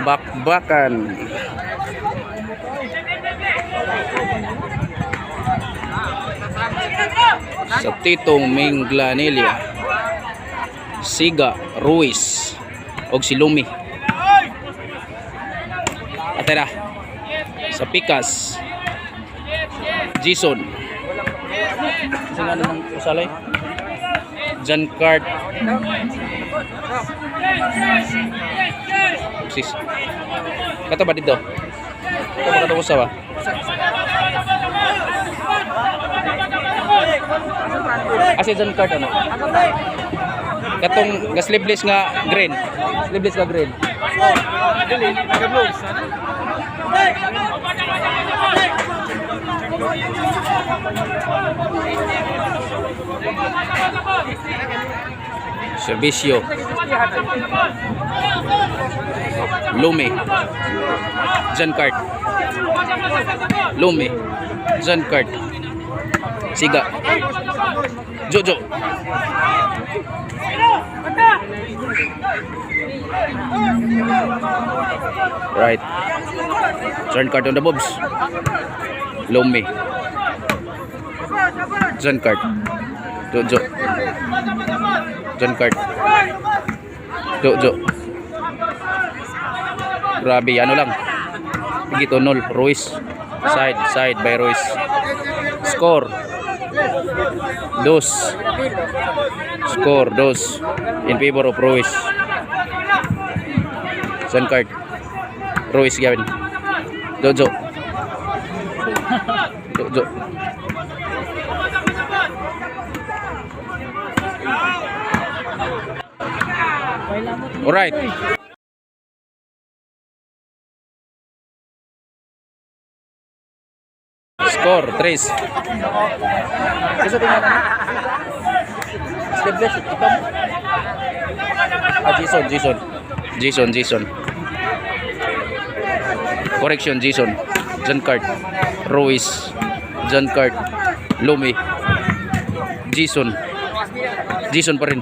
Bakbakan. Sa Titong Minglanilla. Siga, Ruiz og si Lumi. Atay na. Sa Pikas. Jason. Kasi nga ng usalay? John Cart. Sis. Kato ba dito? Kato ba kato usa ba? Ah, si John Cart ano? Katong ga sleeveless nga green. Sleeveless nga green. Servisyo. Lumi. John Cart. Lumi. John Cart. Siga. Jojo. Right. John Cart on the bobs. Lumi. John Cart. Jojo. John Cart. Jojo. Grabe, ano lang. Higit nol. Ruiz. Side, side by Ruiz. Score. Dos. Score, dos. In favor of Ruiz. John Cart. Ruiz gawin. Jojo. Jojo. Alright. Score, tres. Kasi tingnan na. Sleeveless, ikaw. Ah, Jason, Jason. Jason, Jason. Correction, Jason. John Cart. Ruiz. John Cart. Lumi. Jason. Jason pa rin.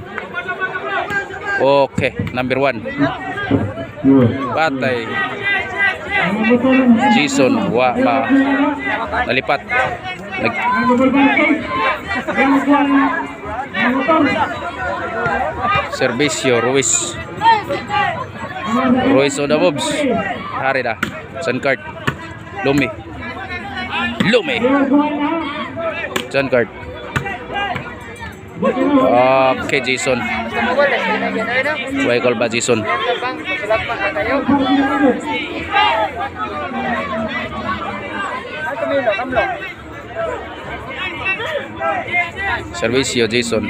Okay, number 1. Patay. Jason, wa ma nalipat. Nag Servisyo Ruiz. Ruiz on the moves. Hari na. John Cart. Lumi. Lumi. John Cart. Okay, Jason. Why call ba Jason? Servisyo Jason.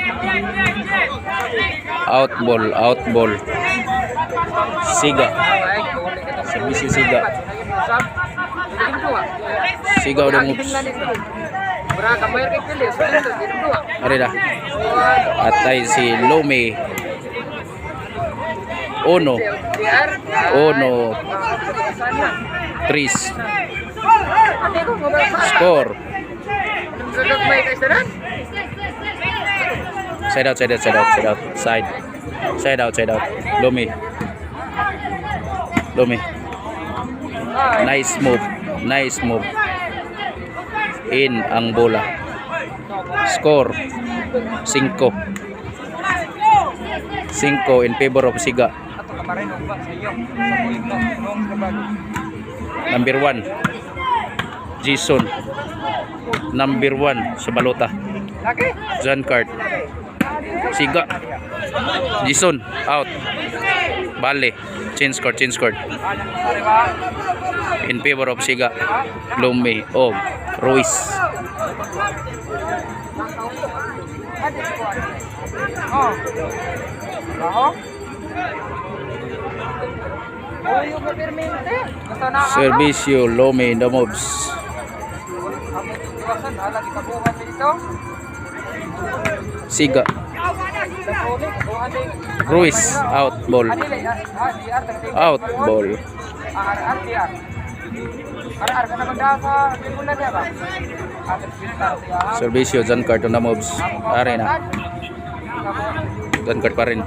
Out ball, out ball. Siga. Servisyo Siga. Siga udah moves. Ari na. Atay si Lome. Uno. Uno. Tris. Score. Side out, side out, side out, side out. Side. Side out, side out. Lumi. Lumi. Nice move. Nice move. In ang bola. Score. 5. 5 in favor of Siga. Number 1. Jason. Number 1 sa balota. John Cart. Siga. Jason out. Bale. Change court, change court. In favor of Siga. Lume og Ruiz. Oh. Servisyo Lome in the moves. Siga. Ruiz out ball. Out ball. Servisyo John Cart on the moves. Arena. John Cart pa rin.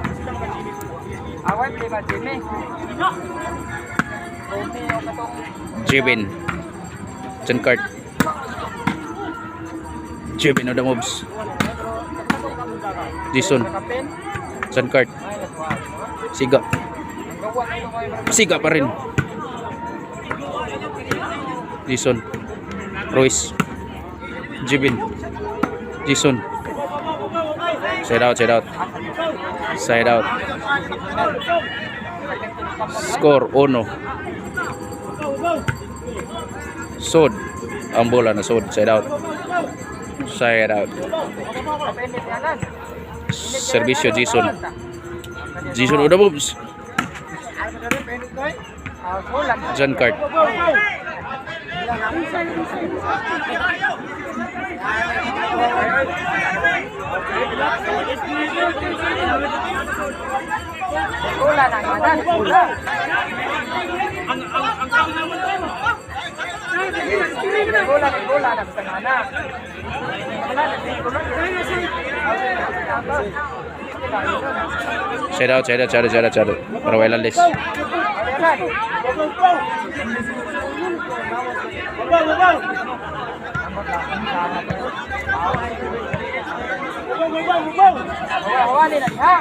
Away, di ba, Jimmy? Jibin. John Cart. Jibin on the moves. Jason. John Cart. Siga. Siga pa rin. Jason. Royce. Jibin. Jason. Side out, side out. Side out. Score, 1. Sod. Ang bola na sod. Side out. Side out. Servisyo, Jason. Jason on the moves. John Cart. Bola na, na, bola. Bola na, bola na, basta na na. Wala na, bola. Side out, side out, side out, side out, side out. Para wala list. Wala na ha.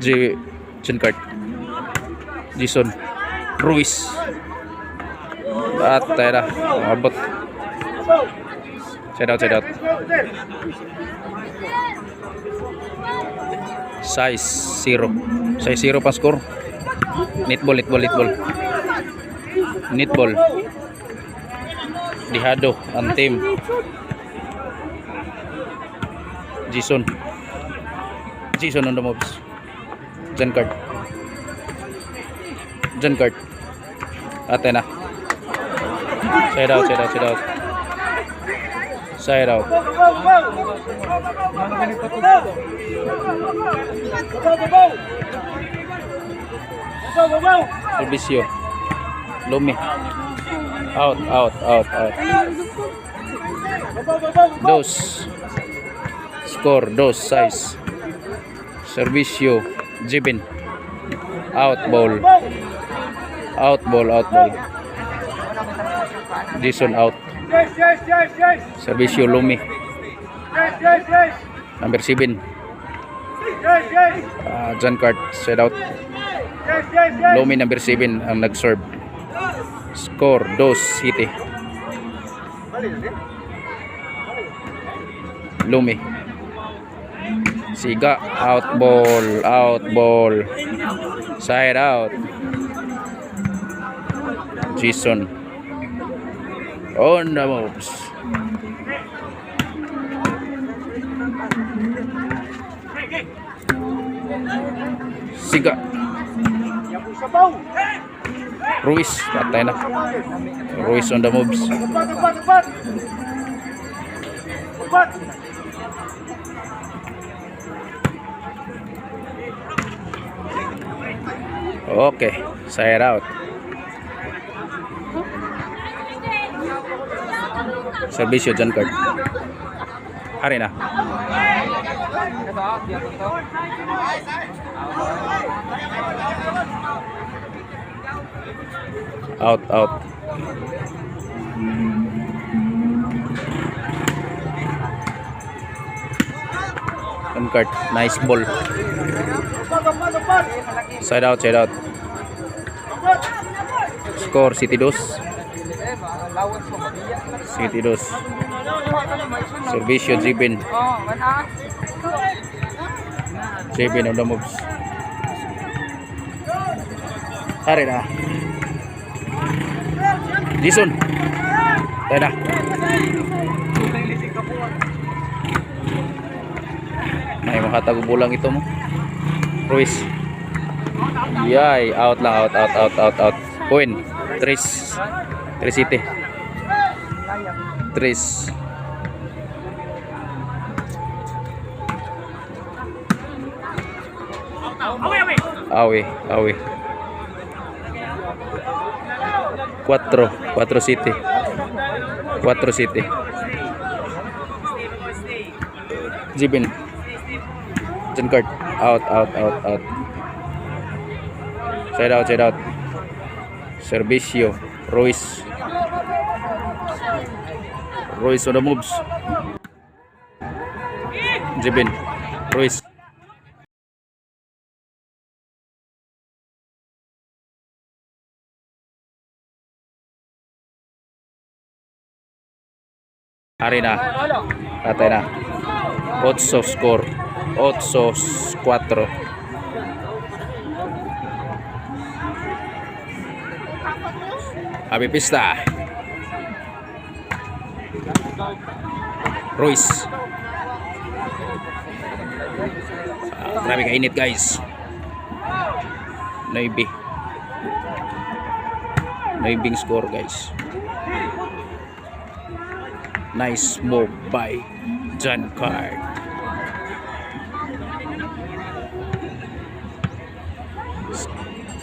J John Cart. Jason. Ruiz. At tayo na. Abot. Side out, side out. Size 0. Size 0 pa score. Netball, netball, netball. Netball. Dihado ang team. Jason. Jason on the moves. John Cart. John Cart. Ate na. Side out, side out, side out. Side out. Servisyo. Lumi. Out, out, out, out. Dos. Score, dos, size. Servisyo. Jibin. Out ball. Out ball, out ball. Jason out. Yes. Servisyo Lumi. Yes. Number 7. Yes. John Cart, set out. Yes. Lumi number 7 ang nag-serve. Score, dos, City. Lumi. Siga, out ball, out ball. Side out. Jason. On the moves. Siga. Ruiz, patay na. Ruiz on the moves. Upat, upat, upat. Upat. Okay, side out. Servisyo, John Card. Hari na. Ito, out, di ako to. Out, out. John Card, nice ball. Upat, upat, upat. Side out, side out. Upat. Score, City Dos. Eh, lawas mo, mabiya. City Dos. Servisyo, Jibin. Oh, mana? Jibin on the moves. Hari na. Jason. Tayo na. May makatag bulang ito mo. Ruiz. Yay, out lang, out, out, out, out, out. Point. Tres. Tres City. Tres. Awi, awi. 4, 4 City. 4 City. Jibin. John Cart. Out, out, out, out. Side out, side out. Servisyo, Ruiz. Ruiz on the moves. Jibin. Ruiz. Ari na. Patay na. 8 score. 8-4. Happy Pista. Ruiz. Ah, grabe kainit, guys. 9. 9 score, guys. Nice move by John Card.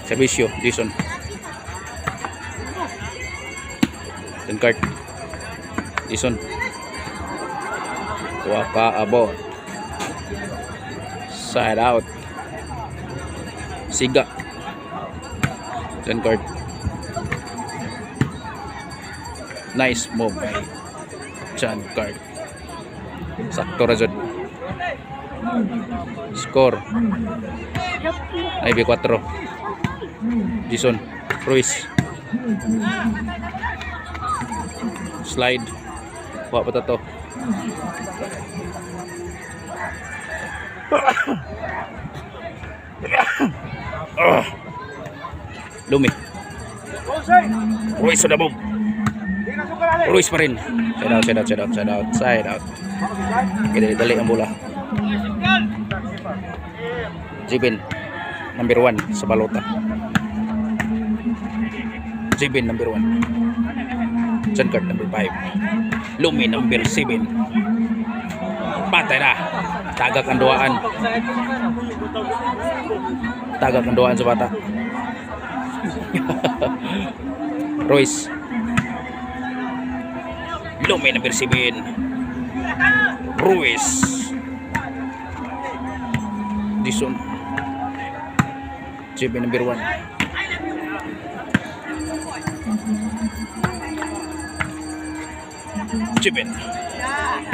Servisyo, Jason. John Card. Jason. Waka abot. Side out. Siga. John Card. Nice move by John Card. Sakto ra jud. Score. 9-4. Jason Ruiz. Slide. Wa pa ta to. Ah. Lumi. Ruiz on the move. Ruiz pa rin. Side out, side out, side out, side out, side out. Okay, dali, dali ang bola. Jibin, number 1 sa balota. Jibin, number 1. John Card, number 5. Lumi, number 7. Patay na. Tagak ang duaan. Tagak ang duaan sa bata. Royce. Lumi, number 7. Ruiz. Dison. JB number 1. Jibin.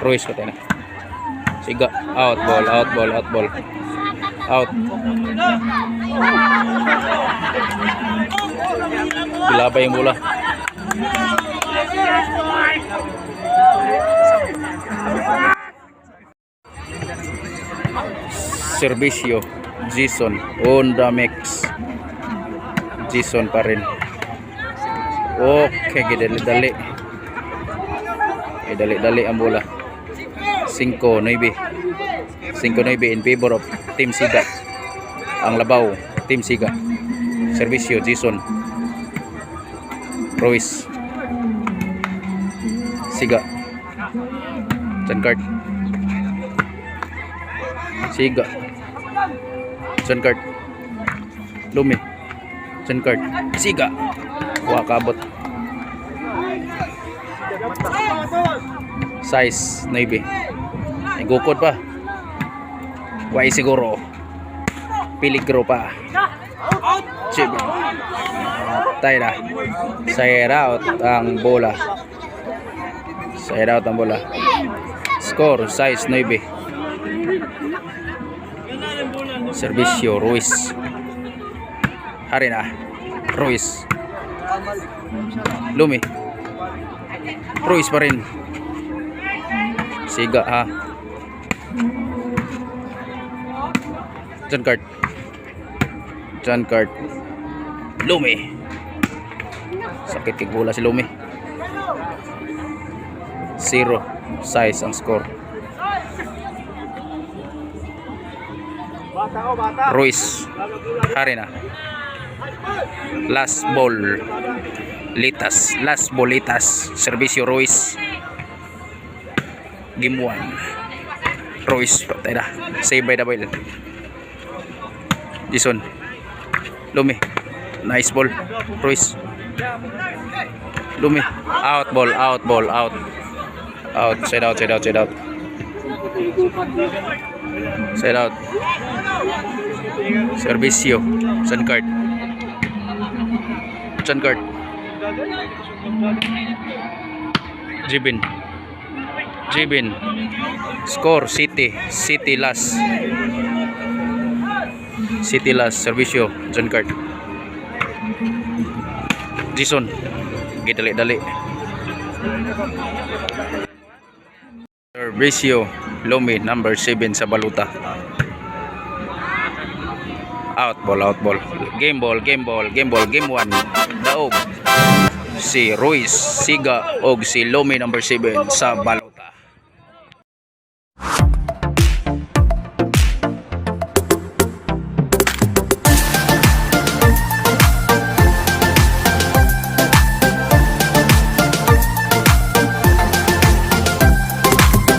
Ruiz, patay na. Siga. Out ball, out ball, out ball. Out. Gilabay yung bola. Servisyo. Jason. On the mix. Jason pa rin. Okay, gidali-dali. Eh, dali-dali ang bola. 5-9. 5-9 in favor of Team Siga. Ang labaw, Team Siga. Servisyo, Jason. Ruiz. Siga. John Card. Siga. John Card. Lumi. John Card. Siga. Wa kabot. 6-9. Ay, gukod pa. Way siguro. Peligro pa. Chip. Patay na. Side out ang bola. Side out ang bola. Score, 6-9. Servisyo, Ruiz. Hari na. Ruiz. Lumi. Ruiz pa rin. Siga ha. John Card. John Card. Lumi. Sakit kay bola si Lumi. 0 6 ang score. Bata ko, bata. Ruiz. Hari na. Last ball. Litas. Last ball Litas. Servisyo, Ruiz. Game 1. Ruiz. Patay na. Save by the ball. Jason. Lumi. Nice ball. Ruiz. Lumi. Out ball. Out ball. Out. Out. Side out. Side out. Side out. Side out. Servisyo. Sun card. John Card. Jibin. Jibin. Score City. City last. City last. Servisyo. John Card. Jason. Gidali-dali. Servisyo. Lumi number 7 sa baluta. Out ball, out ball. Game ball, game ball, game ball, game 1. Daog si Ruiz Siga og si Lomi number 7 sa balota.